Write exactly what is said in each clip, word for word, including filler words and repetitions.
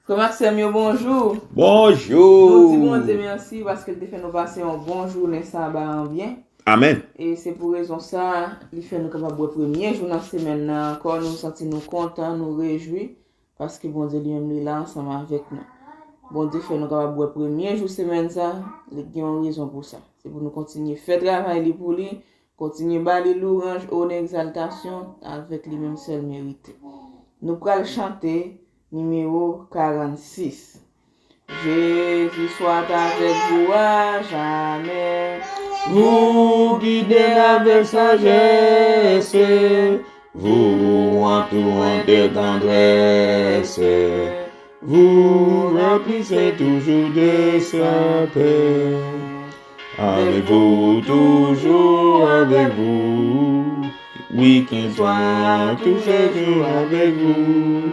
Frè m ak sè m yo, bonjou. Bonjou. Nou di Bondye mèsi paske l te fè nou pase yon bon jounen saba an byen. Amèn. E se pou rezon sa, li fè nou kapab wè premye jou nan semèn nan ankò. Nou santi nou kontan, nou rejwi, paske Bondye li menm li la ansanm avèk nou. Bondye fè nou kapab wè premye jou semèn sa, li gen yon rezon pou sa. Se pou nou kontinye fè travay li pou li, kontinye ba li louranj, onè, egzaltasyon, avèk li menm sèl merite. Nou pral chante nimewo karannsis. Jésus soit avec vous à jamais. Vous guidez avec sagesse, vous entourez de tendresse, vous remplissez toujours de sa paix. Avec vous, toujours avec vous, oui, qu'il soit tous les jours avec vous.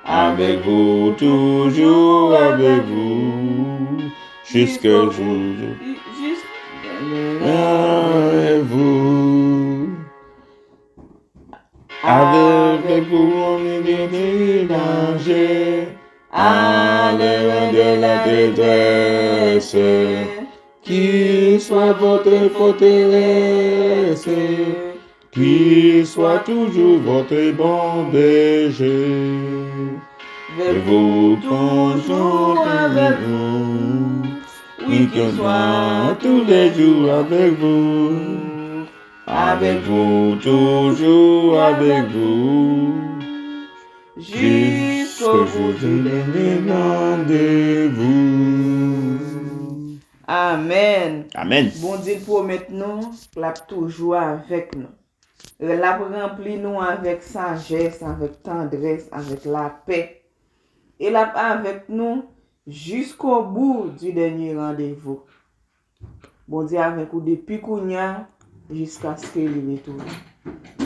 Avec vous, toujours avec vous, jusqu'au jour de avec vous. Avec vous, au milieu des dangers, à l'heure de la détresse, qu'il soit votre forteresse, qu'il soit toujours votre bon berger. Avec vous, toujours avec vous. Oui, qu'il soit tous les jours avec vous. Avec vous, toujours avec vous. Jusqu'au bout du dernier rendez-vous. Amèn. Amèn. Bondye pwomèt nou, l ap toujou avèk nou. L ap ranpli nou avèk sajès, avèk tandrès, avèk lapè. E l ap avèk nou jusqu'au bout du dernier rendez-vous. Bondye avèk ou depi kounye a jiskaske li retounen.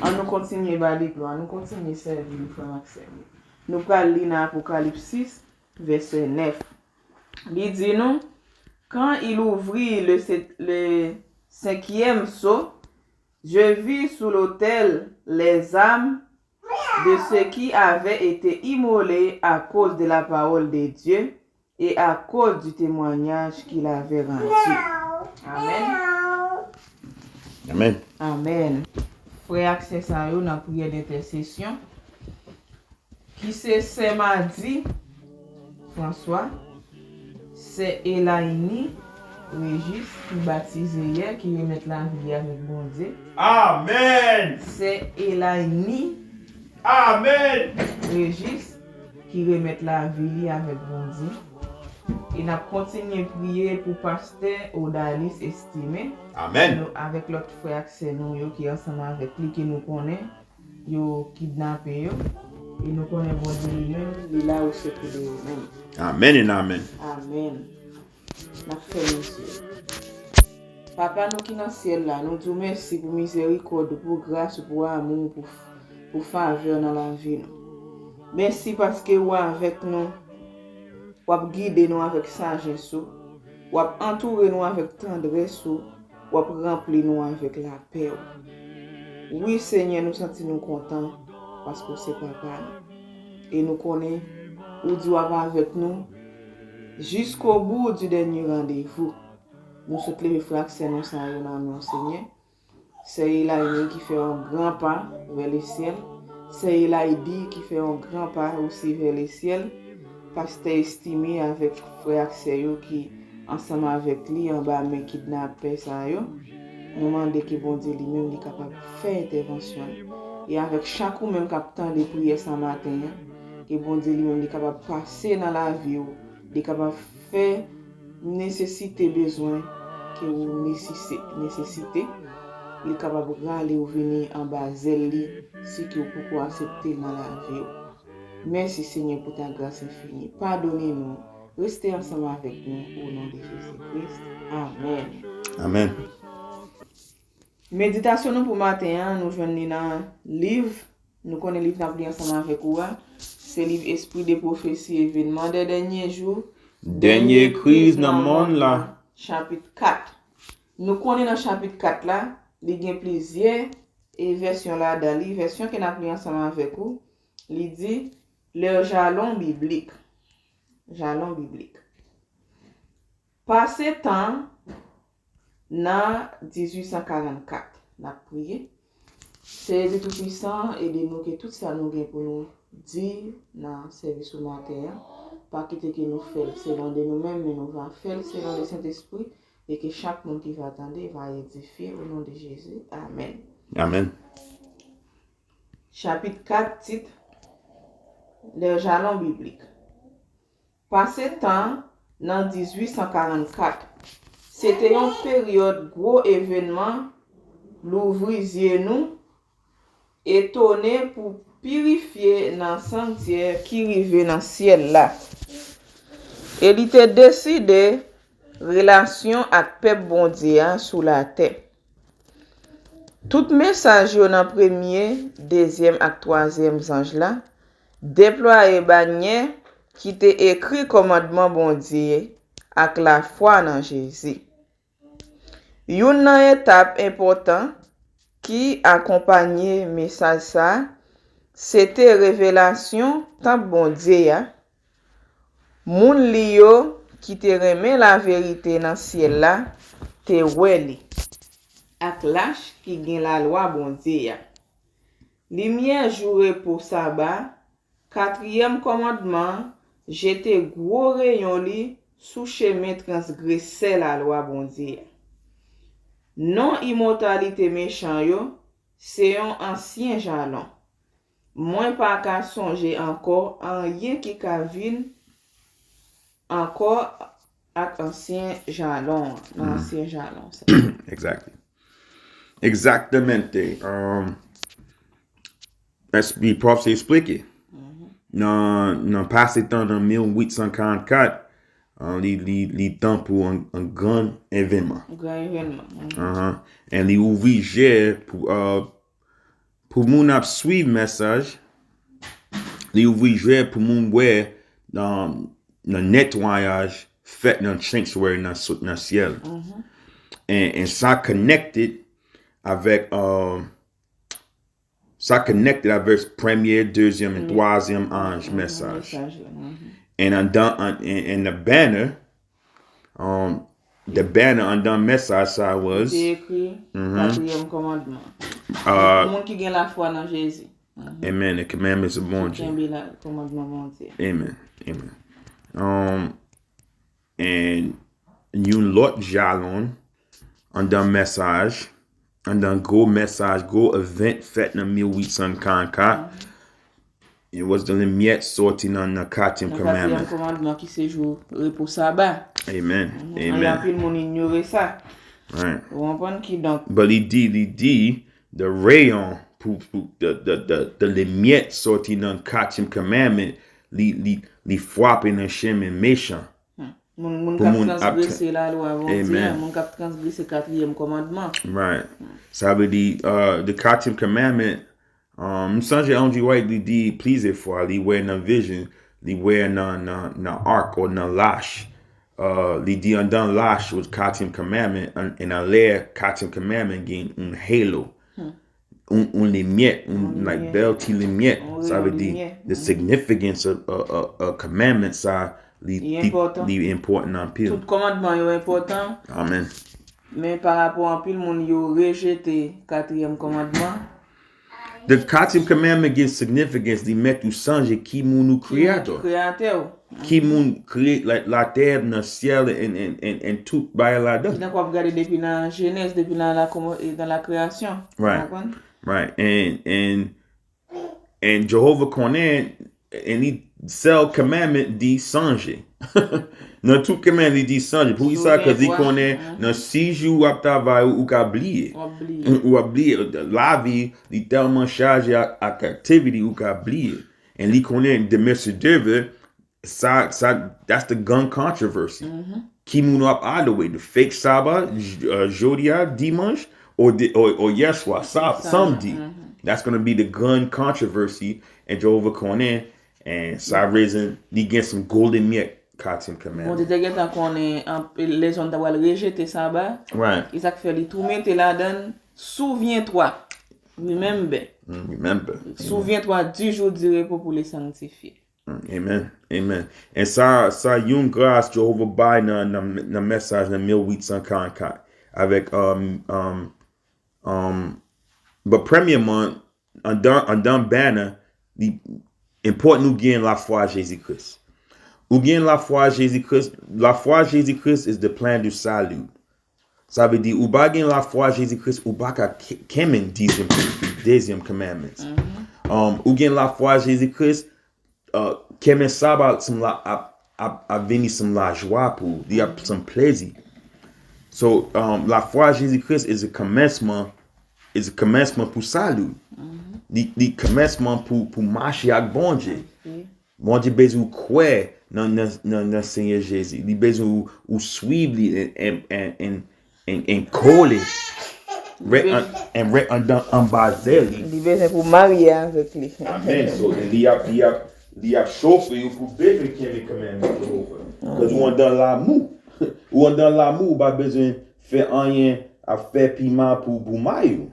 An nou kontinye ba li glwa, nou kontinye sèvi li, frè m ak sè m yo. Nou pral li nan Apokalips sis, vèsè nèf. Li di nou, quand il ouvrit le, se- le cinquième sceau, je vis sous l'autel les âmes de ceux qui avaient été immolés à cause de la parole de Dieu et à cause du témoignage qu'il avait rendu. Amèn. Amèn. Amèn. Frè ak sè sa yo nan priyè dentèsesyon, ki se sè Madi François, sè Elaini Régis, ki batize yè, ki remèt lavi li avèk Bondye. Amèn. Sè Elaini Amèn. Régis, ki remèt lavi li avèk Bondye. E n ap kontinye priye pou pastè Odalis Estimé. Amèn. Nou, avèk lòt frè ak sè nou yo ki ansanm avèk li, ke nou konnen yo kidnape yo. E nou konnen Bondye li menm, li la o sekou de yo menm. Amèn and amèn. Amèn. N ap fèmen zye. Papa nou ki nan syèl la, nou di w mèsi pou mizèrikòd ou, pou gras ou, pou amou w, pou, pou favè w nan lavi nou. Mèsi paske w avèk nou. W ap gide nou avèk sajès ou. W ap antoure nou avèk tandrès ou. W ap ranpli nou avèk lapè w. Wi, Senyè, nou santi nou kontan paske w se Papa nou. E nou konnen ou di w ap avèk nou jusqu'au bout du dernier rendez-vous. Nou sot leve frè ak sè nou sa yo nan non Senyè. Sè Elaine ki fè yon gran pa vè lesyèl. Sè Elaidi ki fè yon gran pa osi vè lesyèl. Pastè Estimé avèk frè ak sè yo ki ansanm avèk li anba men kidnapè sa yo. Nou mande ke Bondye li menm li kapab fè entèvansyon l. E avèk chak ou menm k ap tande priyè sa maten an, ke Bondye li menm li kapab pase nan lavi w, li kapab fè nesesite, bezwen ke ou nesise-, nesesite, li kapab rale w vini anba zèl li, si ke w poko aksepte l nan lavi w. Mèsi, Senyè, pou ta gras enfini. Padone nou. Reste ansanm avèk nou, o non de Jezi Kris. Amèn. Amèn. Meditasyon nou pou maten an, nou jwenn li nan liv, nou konnen liv n ap li ansanm avèk ou a, se liv Esprit de prophétie, événements des derniers jours, dènye kriz nan monn la, chapit kat. Nou konnen nan chapit kat la, li gen plizyè e vèsyon ladan li. Vèsyon ke n ap li ansanm avèk ou, li di, Les jalons bibliques. Jalon biblik. Pase tan nan dizuit san karannkat. N ap priye. Seyè Dye Toupisan, ede nou ke tout sa nou gen pou nou di nan sèvis ou maten an, pa kite ke nou fè l selon de nou menm, men nou va fè l selon Lesentespri, e ke chak moun ki va tande va edifye o non de Jezi. Amèn. Amèn. Chapit kat, tit, Les jalons bibliques. Pase tan nan dizuit san karannkat. Se te yon peryòd gwo evènman louvri zye nou, etone pou pirifye nan santyè ki rive nan syèl la. E li te deside relasyon ak pèp Bondye a sou latè. Tout mesaj yo nan premye, dezyèm ak twazyèm zanj la deplwaye banyè ki te ekri kòmandman Bondye ak lafwa nan Jezi. Youn nan etap enpòtan ki akonpanye mesaj sa a, se te revelasyon tanp Bondye a. Moun li yo ki te renmen laverite nan syèl la te wè li, ak lach ki gen lalwa Bondye a. Limyè jou repo Saba, katriyèm kòmandman an, jete gwo reyon li sou chemen transgresè lalwa Bondye a. Non imòtalite mechan yo se yon ansyen jalon. Mwen pa ka sonje ankò anyen ki ka vin ankò ak ansyen jalon an, nan ansyen jalon sa. Exactly. Exactamente. Um, Pwofesè eksplike. Nan, nan pase tan nan mil uit san karannkat, uh, li, li, li tan pou yon, yon gran evènman. Gran evènman. Uh-huh. And li ouvri je pou, uh, pou moun ap swiv mesaj, li ouvri je pou moun wè nan, nan netwayaj fèt nan sanctuary nan, nan syèl. And, and sa connected avèk, uh, sa connected avèk premye, dezyèm, e twazyèm anj mesaj. And andan, and, and the banner, um, the banner andan mesaj sa was. Te ekri katriyèm kòmandman. Uh, moun ki gen lafwa nan Jezi. Amen. The commandments of Bondye. Kenbe la kòmandman Bondye. Amen. Amen. Um, and yon lòt jalon andan mesaj, andan gwo mesaj, gwo event fèt nan mil uit san karannkat. It was the limyèt sòti nan, nan katriyèm commandment. Nan katriyèm kòmandman ki se jou repo Saba. Amen. Amen. Anpil moun inyore sa. Right. Ou konprann kidonk. But li di, li di, the rayon, pou, pou, the, the, the, the limyèt sòti nan katriyèm commandment, li, li, li frape nan chemen mechan. Moun, moun k ap transgrese lalwa Bondye a, moun k ap transgrese katriyèm kòmandman. Right. Sa vle di, uh, the katriyèm commandment, um, m sonje Ellen G. White li di plizyè fwa, li wè nan vision, li wè nan, nan, nan ark ou nan lach. Uh, li di andan lach was katriyèm commandment, and, and anlè katriyèm commandment gen yon halo. Yon, yon limyèt, yon, like, bèl ti limyèt. Sa vle di, the significance of, of, of, of commandment sa, li, li, li enpòtan anpil. Tout kòmandman yo enpòtan. Amen. Men parapò anpil moun yo rejete katriyèm kòmandman. The katriyèm commandment gen significance, li mèt ou sonje ki moun ou kreyatè. Kreyatè w. Ki moun kreye, like, latè, nan syèl, and, and, and, and tout bagay ladan. Ki tankou w ap gade depi nan Jenèz, depi nan la, nan la kreyasyon. Right. Ou konprann? Right. And, and, and Jehovah konnen, and li sèl commandment di sonje. Nan tout commandment li di sonje. Poukisa? Cause li konnen nan sis jou w ap travay, ou ka bliye. W ap bliye. Ou ap bliye. Lavi, li tèlman chaje ak, ak activity, ou ka bliye. And li konnen demen se devè, sa, sa, that's the gun controversy. Ki moun w ap adore? The fake Saba, j-, uh, jodi a, dimanch, or, the, or, or yèswa, sa, samdi? That's gonna be the gun controversy, and Jehovah konnen, and sa reason, li gen some golden myèt, katriyèm commandment. Bondye te gentan konnen, anpil lèzòm ta pral rejete Saba. Right. E sa k fè li tou mete ladan l, souviens-toi. Remember. Mm, remember. Souviens-toi du jour du repos pour le sanctifier. Amen. Amen. E sa, sa yon gras Jewova bay nan, nan, nan mesaj nan mil uit san karannkat. Avèk, um, um, um, but premyèman, andan, andan banner, li enpòtan nou gen lafwa Jezi Kris. Ou gen lafwa Jezi Kris, lafwa Jezi Kris is the plan du salut. Sa vle di, ou pa gen lafwa Jezi Kris, ou pa ka ke- kenben dizyèm, dezyèm commandments. Um, ou gen lafwa Jezi Kris, uh, kenben Saba sanble ap, ap, ap vini sanble jwa pou ou, li ap sanble plezi. So, um, lafwa Jezi Kris is a kòmansman, is a kòmansman pou sali. Li, li kòmansman pou, pou mache ak Bondye. Bondye bezwen ou kwè nan, nan, nan, nan Senyè Jezi. Li bezwen ou, ou swiv li and, and, and, and, and, and kole. Ret an, and ret andan anba zèl li. Li bezwen pou marye avèk li. Amen. So, li ap, li ap, li ap chofe ou pou bezwen kenbe kanmenm Jewova. Because ou andan lamou. Ou andan lamou, ou pa bezwen fè anyen ap fè piman pou, pou may ou.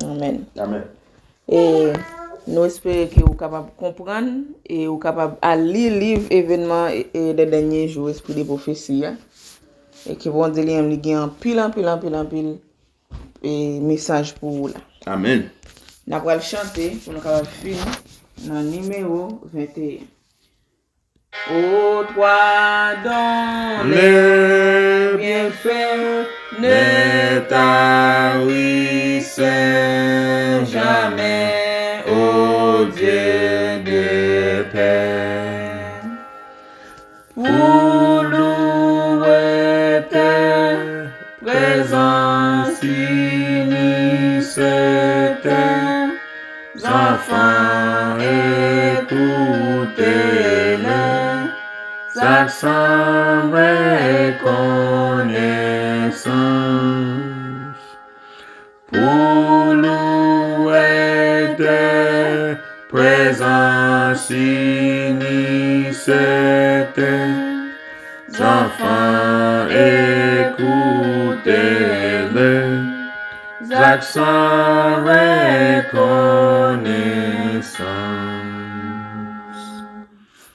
Amen. Amen. E nou espere ke ou kapab konprann e ou kapab al li liv Evenman e, e de Dènye Jou, Espri de Pwofesi a. E ke Bondye li menm li gen anpil, anpil, anpil, anpil e mesaj pou ou la. Amen. N ap pral chante pou nou kapab fini nan nimewo venteyen. Ô toi dont les bienfaits ne tarissent jamais, ô Dieu de paix. Pour louer tes présences unis, tes enfants écoutent les accents reconnaissance. Pour louer tes présences unis, tes enfants écoutent les accents reconnaissance.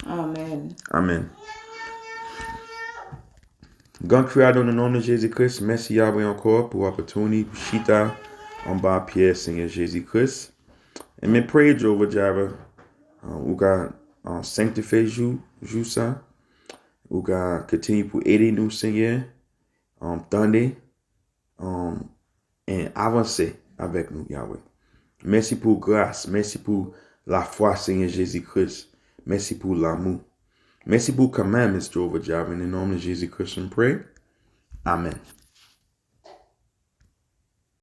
Amen. Amen. Grand Creator, nan non de Jezi Kris, mèsi Yahweh ankò pou opportunity pou chita anba pye Senyè Jezi Kris. E men preye Jehovah Jireh, uh, ou ka, uh, sanctify jou, jou sa. Ou ka continue pou ede nou, Senyè, um, tande, um, e avanse avèk nou, Yahweh. Mèsi pou gras, mèsi pou lafwa, Senyè Jezi Kris. Mèsi pou lamou. Mèsi pou commandments, Jehovah Jireh. In the name of Jesus Christ we pray. Amen.